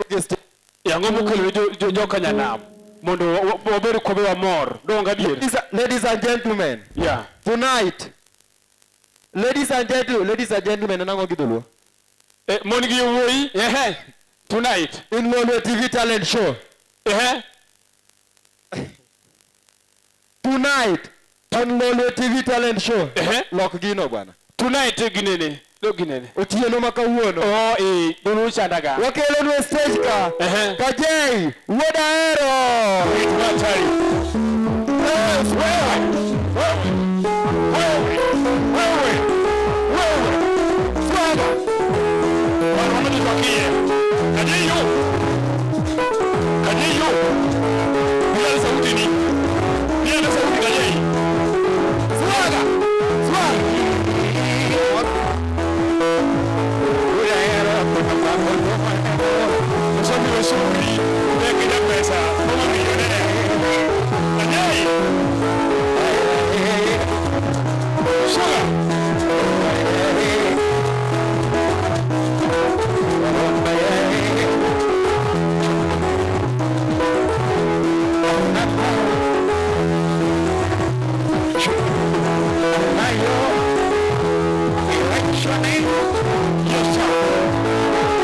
gi stage. Ang'o mokelo ne joka nyanam mondo wabed kobe wamor. Donge adier? Ladies and gentlemen, Yeah. tonight, ladies and gentlemen, nang'o gi dholuo? Mon gi yawuoyi, ehe. Tonight. In Lolwe TV Talent Show. Ehe. Tonight, on Lolwe TV Talent Show. Ehe. Lok gino, bwana. Tonight ginene. Lok ginene. Otieno ma kawuono. Oh, dholuo chandaga. Wakelonu e stage ka. Ehe. Kajei, wuod Ahero. Hatari. Yes, wewe. Wewe. Wewe. Wewe. Wewe. Swaga. Wana wanatupakie. Kajeyo. Kajeyo. Bila sauti ni. Bila sauti Kajei. Swaga. Swaga. Msomi usuri. Ndeke pesa. Kama milionea. Kajei. Sugar. Yes, sir.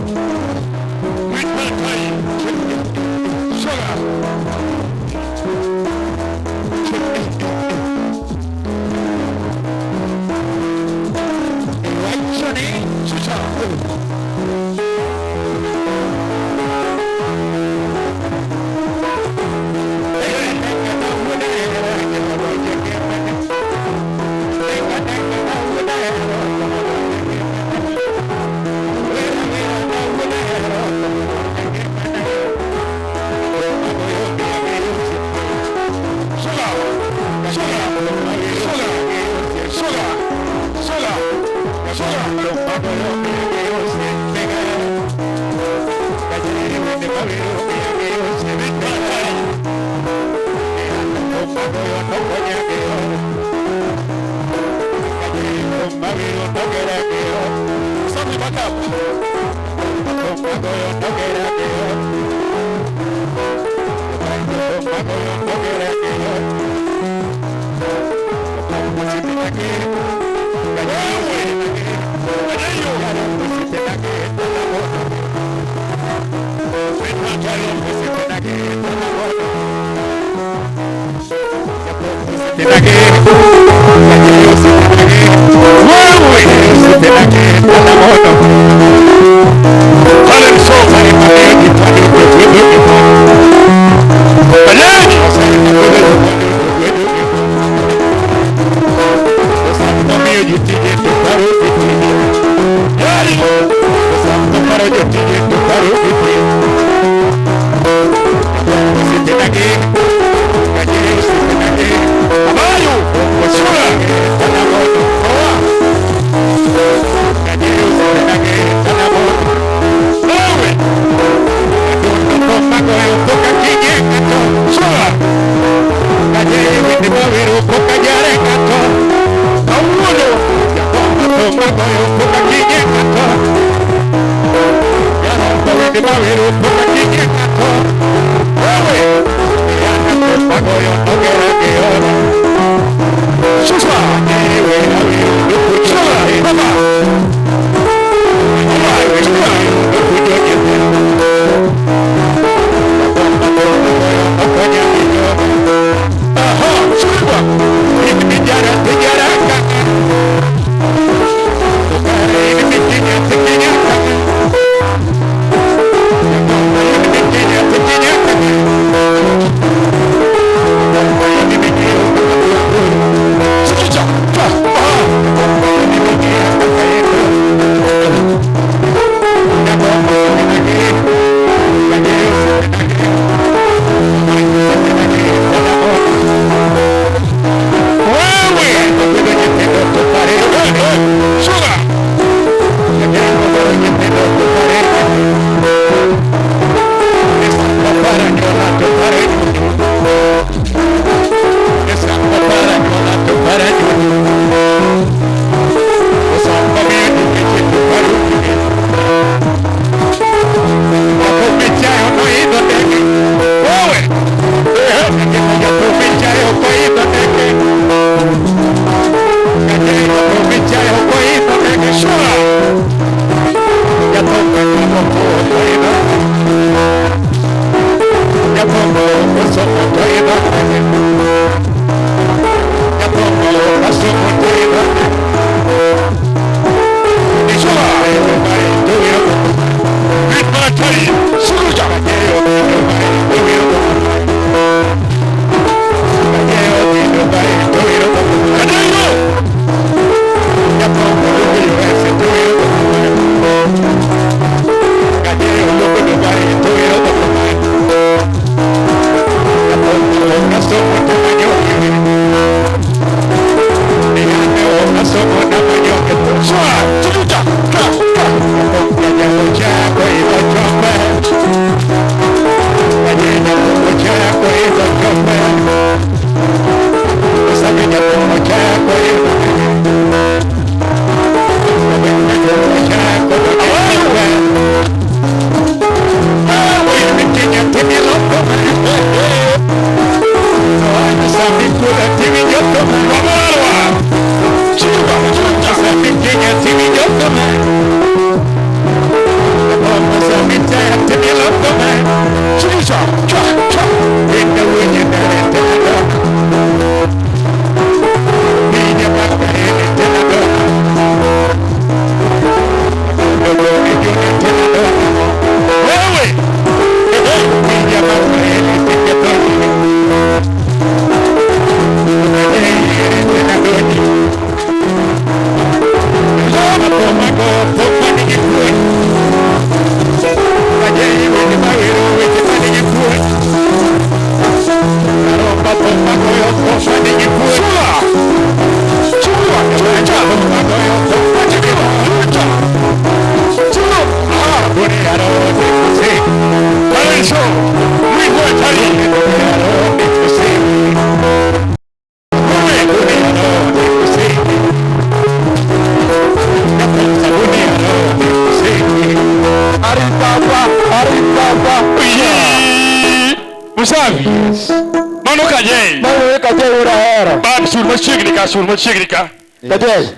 With my time. Sugar. Sugar. Sugar. Sugar. Sugar. Sugar. Sugar. Sugar. With my time. Something back up. Wewe. Kajeyo. With my time. Wewe. Talent show. Kajeyo. Yari. Abayo.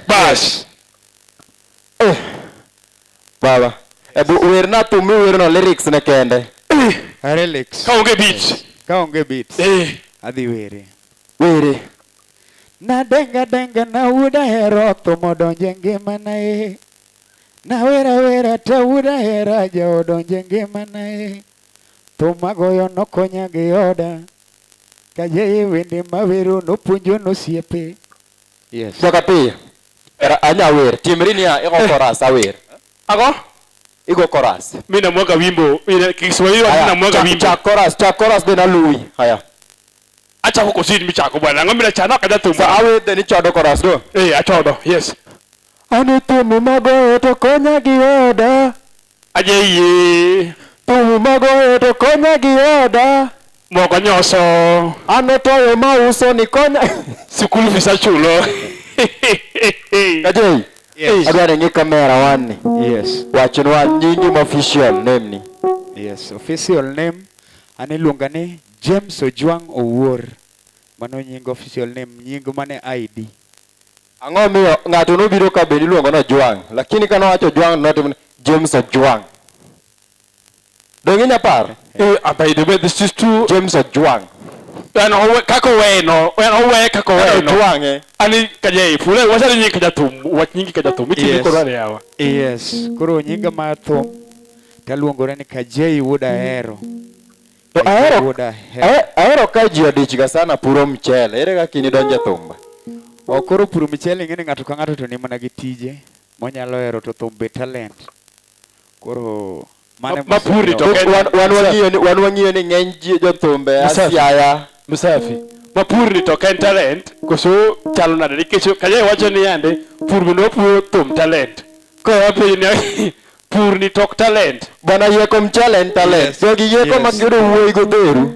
Bas. Baba. Ebu werna thum miwerno lyrics ne kende. Lyrics. Kaonge beats. Kaonge beats. Adhi were. Were. Na denga denga na wuda hero thum odonje ngimana e. Na wera wera ta wuda hera ja odonje ngimana e. Thum agoyo nokonya gi oda. Kaje wende mawero nopuonjo nosiepe. Yes. Joka piyo. Era anya wer. Timri niya igo chorus awer. Ago? Igo chorus. Mimi namwaga wimbo. Kiswahili mimi namwaga wimbo. Cha chorus de naluwi. Haya. Acha huko sisi michako bwana. Ngombe la chana kaja tumba. Sa awe de ni chodo chorus do. Achodo. Yes. Ani thum magoyo to konya gi oda. Aje ye. Thum magoyo to konya gi oda. Moko nyoso. Ano toyo mauso ni konya. Sikulu visa chulo. Kajei. Yes. Adwaro ng'i kamera wanni. Yes. Wachnwa nyingi official name ni. Yes, official name an iluonga ni James Ojwang Owuor. Mano nying official name, nying mane ID. Ang'o miyo ng'ato nobiro ka bende iluongo ni Ojwang, lakini ka nowacho Ojwang notimo James Ojwang. Donge inya paro? By the way, this is true. James Ojwang. An owe kako weno, an owe kako weno. Ojwang eh. Ani kajei fule wachani nying kajathum, wach nyingi kajathum, ichimi koro ne yawa. Yes, koro nyinga mar thum taluongore ni Kajei Wuod Ahero. To ahero ahero ka ji odichga sana puro mchele. Ere kaka in idonjo e thumba? O koro puro mchele ing'e ni ng'ato ka ng'ato to ni mana gi tije monyalo hero to thum be talent. Koro mane mapuri to wan wang'iyo ni ng'eny ji jothumbe Asiaya Musafi. Mapur ni to ok en talent koso chalo nade nikech Kajei wacho ni yande pur bende wapuro thum talent. Koro wapenjo ni pur ni to ok talent. Bwana yieko mchele en talent. Jogi yieko ma giyudo wuoyi godheru.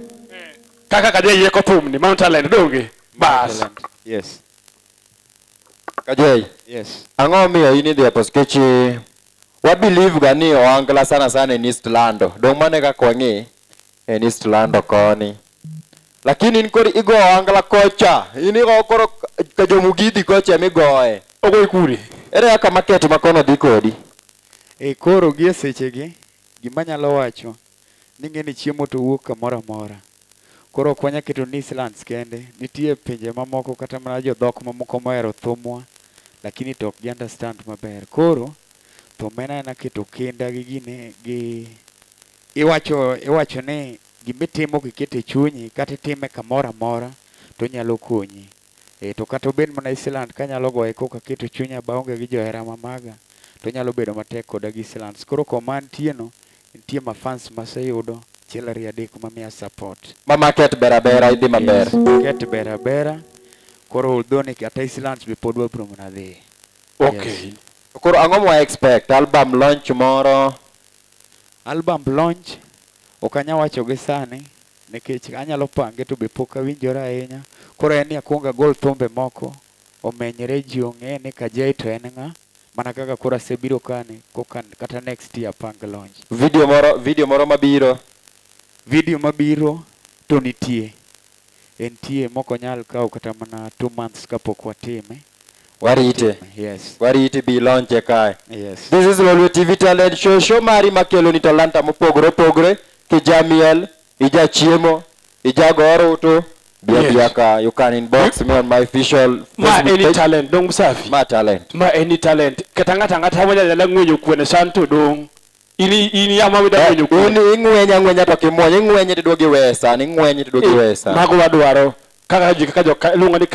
Kaka Kajei yieko thum ni mano talent donge? Bas. Yes. Kajei. Yes. Ang'o miyo in idhi e nikech wa believe ga ni ohangla sana sana en East Lando. Dong' mano e kaka wang'e en East Lando koni. Lakini in koro igo ohangla kocha. In igo koro ka jomugidhi kocha emigoye. Ogoyi kure. Ere kaka market ma kono dhi kodi? Koro gi e sechegi Gima anyalo wacho ni ing'e ni chiemo to wuok kamoro amora. Koro ok wanyal keto ni Eastlands kende, nitie pinje mamoko kata mana jodhok mamoko mohero thumwa lakini to ok gi understand maber. Koro thum en aena keto kinda gi gine gi iwacho ni gimitimo kiketo e chunyi kata itime kamoro amora to onyalo konyi. To kata obed mana Eastland kanyalo goye koka aketo chunya baonge gi johera mamaga to onyalo bedo matek koda gi Eastlands. Koro koma antie no nitie ma fans maseyudo achiel ariyo adek mamiya support. Ma market ber abera idhi maber. Yes, market ber abera. Koro although ni kata Eastlands be pod wabiro mana dhiye. Okay. Yes. Koro ang'o mwa expect? Album launch moro? Album launch ok anyal wacho gi sani nikech anyalo pange to be pok awinjora ahinya. Koro en ni akuong agol thumbe moko omenyre ji ong'e ni Kajay to en ng'a. Mana kaka koro asebiro kani koka kata next year apang launch. Video moro mabiro. Video mabiro to nitie. Entie mok onyal kawo kata mana 2 months kapok watime. Warite. Yes. Warite bi launch kae. Yes. This is Lolwe TV Talent Show, show mari makelo ni talanta mopogore opogore. Kijamiel, ija chiemo, ija goro uto. Bia Yes. bia ka, you can inbox me on my official Ma Facebook any page. talent dong Msafi. Ma talent. Ma any talent. Kata ng'ata ng'ata manyalo nyala ng'wenyo kuon e san to dong. Ini yama wida ng'wenyo kuon. Ini ing'wenya ng'wenya to kimuonyo, ing'wenye tiduogo iweye sani, ing'wenye tiduogo iweye sani. Mago wadwaro. Kaka ji kaka jo iluongo ni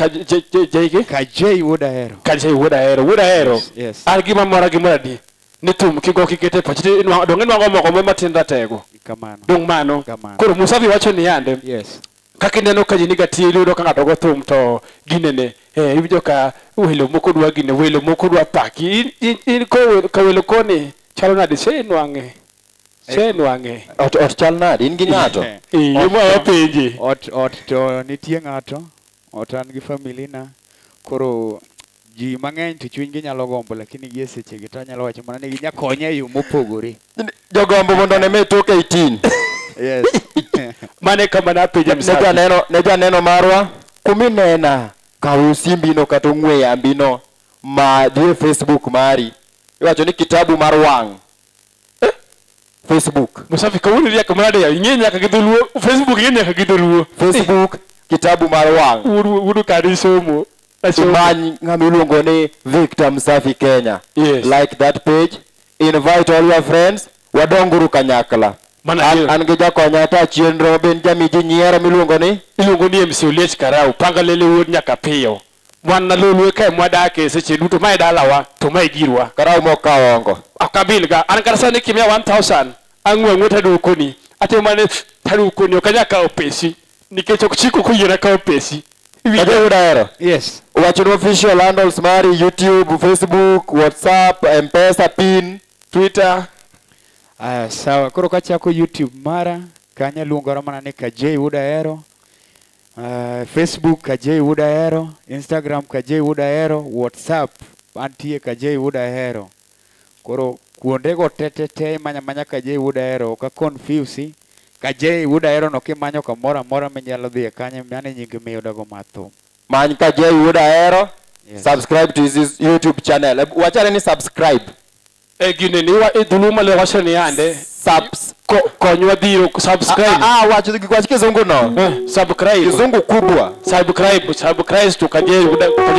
J K? Kajay wuod Ahero. Kajay wuod Ahero, wuod Ahero. Yes, yes. An gima mora gi mora di. Ni thum kigo kikete pachi to dong inwang'o moko mo matin ratego. Kamano. Dong mano. Kamano. Koro Msafi wacho ni yande. Yes. Kaka ineno ka ji niga tiyo, iyudo ka ng'ato go thum to ginene. Iwinjo ka welo moko dwa gine, welo moko dwa paki. In ka welo koni chalo nade? Se nwang'e. Se nwang'e. Ot chal nade? In gi ng'ato? Imo apenje. Ot to nitie ng'ato. Ot an gi familina. Koro ji mang'eny to chunygi nyalo gombo, lakini gi e sechegi to anyalo wacho mana ni ginya konye e yo mopogore. Jogombo mondo one me tok 18. Yes. Mane kama napenje Msafi. Ne janeno marwa, kuminena, kaw simbino kata ong'we yambino ma dhi e Facebook mari. Iwacho ni kitabu mar wang'. Facebook. Msafi kawuono riek manade ya? Ing'e nyaka gi dholuo. Facebook ing'e nyaka gi dholuo. Facebook kitabu mar wang'. Wudu kari somo. Imany ng'ama iluongo ni Victor Msafi Kenya. Yes. Like that page. Invite all your friends. Wadonguru kanyakla. Mana An gi jakonya ta chenro ben jami ji nyiero miluongo ni? Iluongo ni MC Oliech Karau. Panga lele wuod nyaka piyo. Wan na Lolwe kae mwadake seche duto, mae dalawa to mae girwa. Karau mok kaongo. Ok abil ga. An kata sani kimiya 1000 ang'we ang'we taduokoni. Atimo mana taduokoni, ok anyal kawo pesi. Nikech ok chiko koyiena kawo pesi. Kajay wuod Ahero. Yes. Wachni official handles mari YouTube, Facebook, WhatsApp, M-Pesa, PIN, Twitter. Aya, sawa. Koro kachako YouTube mara, kanya luongora mana ni Kajay wuod Ahero. Facebook Kajay wuod Ahero, Instagram Kajay wuod Ahero, WhatsApp antie Kajay wuod Ahero. Koro kuondego te te te imanya manya Kajay wuod Ahero, ok a confuse. Kajay wuod Ahero no kimanyo kamoro amora minyalo dhiye kanyo, mano e nying miyudogo mar thum. Many Kajay wuod Ahero. Yes. Subscribe to his YouTube channel. Wachane ni subscribe. Gine ni wa dholuo male wacho ni yande. Subs. Konywa dhiro subscribe. Wach kizungu no. Subscribe. Kizungu kubwa. Subscribe, subscribe to Kajay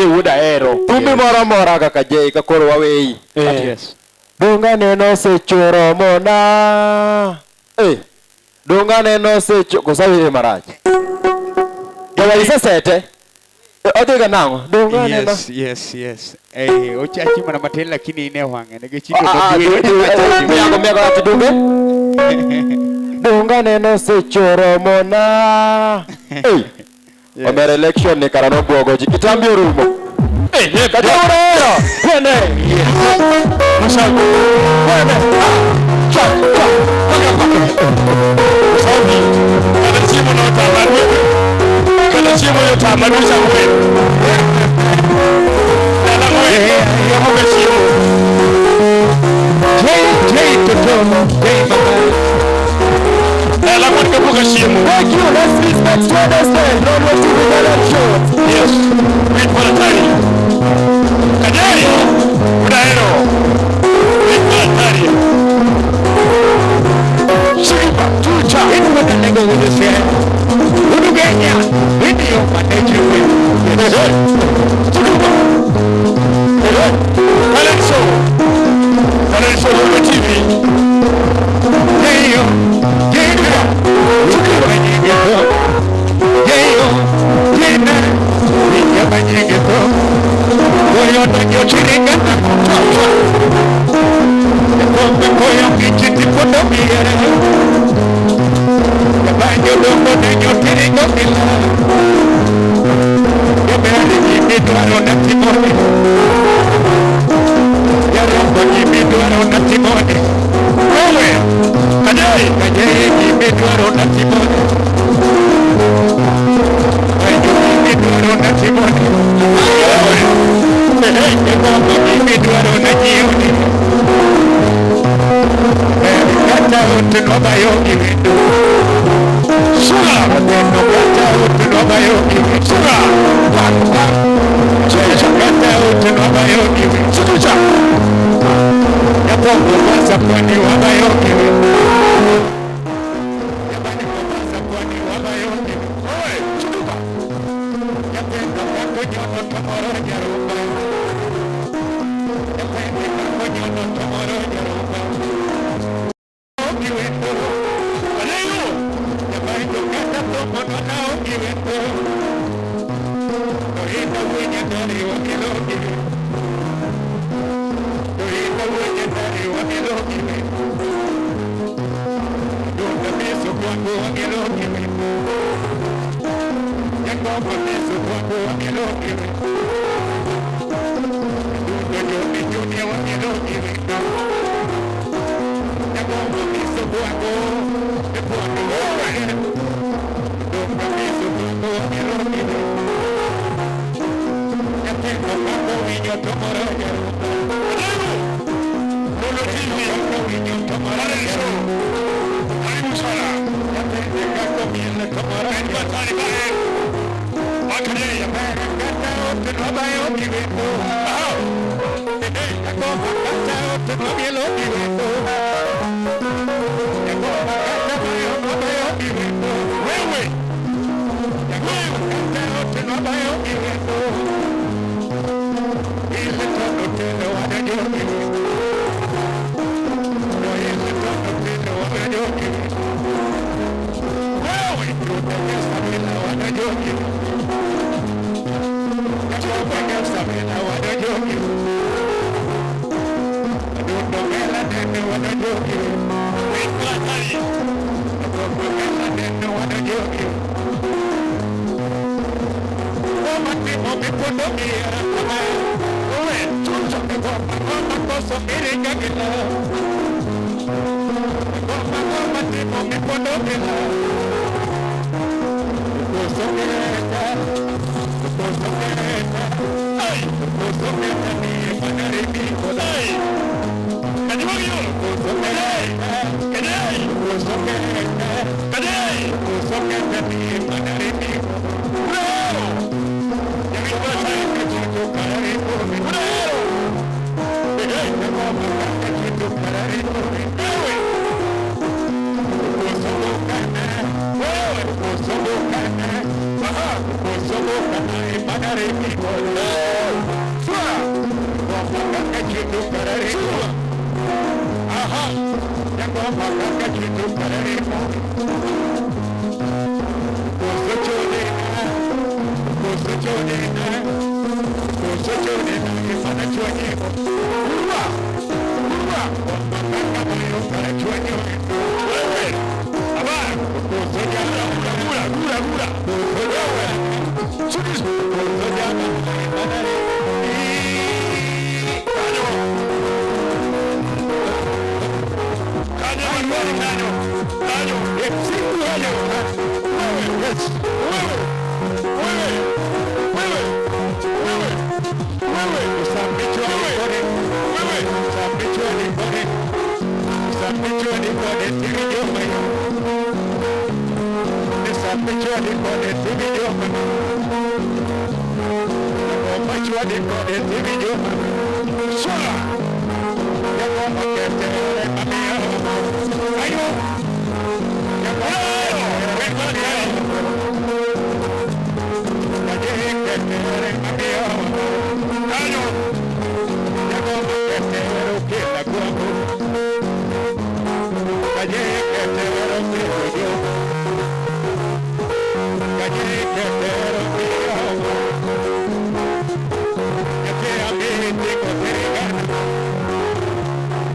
wuod Ahero. Thumbi moro mora kaka Kajay ka koro waweyi. Yes. Donga neno sechoro mona. Donga neno secho kosa were marach. Jawa isesete. Odhi ga nang'o? Donga neno. Yes, yes, yes. Ochachi mana matin lakini ine wang'e nikech ito dwe. Miago ati dunge. Donga neno sechoro mona. Omera election ni kara nobwogo ji. Kitambi orumo. Kajay wuod Ahero. Twende. Msafi. Twende. Cha, cha. Msafi. Kata chiemo no otamore. Kata chiemo no otamore cha ng'wen. Dala ng'wen. Onge chiemo. Jay, Jay, Toto, Jay, mama. Dala ng'wen kapok achiemo. Thank you. Let's meet next Wednesday. Lolwe TV Talent Show. Yes. Wait for the time. Kajay wuod Ahero. Wait for the time.